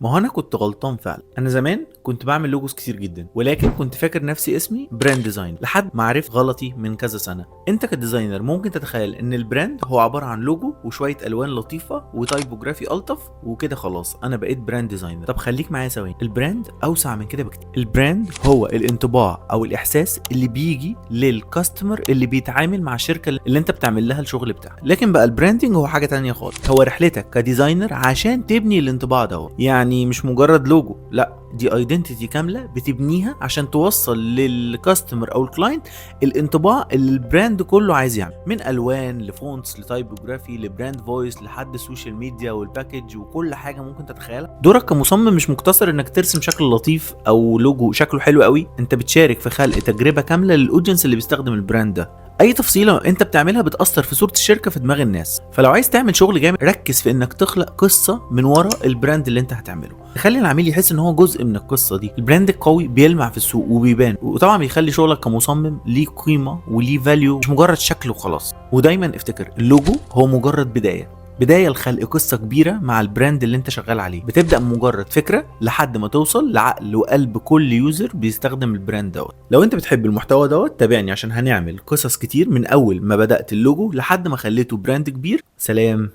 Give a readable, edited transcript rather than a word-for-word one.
ما هو انا كنت غلطان فعلا. انا زمان كنت بعمل logos كتير جدا، ولكن كنت فاكر نفسي اسمي brand design لحد ما عرفت غلطي من كذا سنه. انت ك designer ممكن تتخيل ان ال brand هو عبارة عن لوجو وشوية الوان لطيفة و typography الطف وكده خلاص انا بقيت brand designer. طب خليك معايا ثواني، ال brand اوسع من كده بكتير. ال brand هو الانطباع او الاحساس اللي بيجي لل customer اللي بيتعامل مع الشركة اللي انت بتعمل لها الشغل بتاعك. لكن بقى ال branding هو حاجة تانية خالص، هو رحلتك ك designer عشان تبني الانطباع ده. يعني مش مجرد لوجو، لا، دي identity كاملة بتبنيها عشان توصل لل customer او ال client الانطباع اللي ال brand كله عايز يعمل، من الوان ل fonts ل typography ل brand voice لحد ال social media وال package وكل حاجة ممكن تتخيلها. دورك كمصمم مش مقتصر انك ترسم شكل لطيف او لوجو شكله حلو قوي، انت بتشارك في خلق تجربه كاملة لل audience اللي بيستخدم ال brand ده. اي تفصيله انت بتعملها بتاثر في صوره الشركة في دماغ الناس. فلو عايز تعمل شغل جامد، ركز في انك تخلق قصة من ورا ال brand اللي انت هتعمله، تخلي العميل يحس ان هو جزء من القصة دي. ال brand القوي بيلمع في السوق وبيبان، وطبعا بيخلي شغلك كمصمم ليه قيمة وليه value، مش مجرد شكل وخلاص. ودايما افتكر، اللوجو هو مجرد بدايه، بداية لخلق قصة كبيرة مع ال brand اللي انت شغال عليه. بتبدأ مجرد فكرة لحد ما توصل لعقل وقلب كل user بيستخدم ال brand دوت. لو انت بتحب المحتوى دوت تابعني عشان هنعمل قصص كتير من اول ما بدأت اللوجو لحد ما خليته brand كبير. سلام.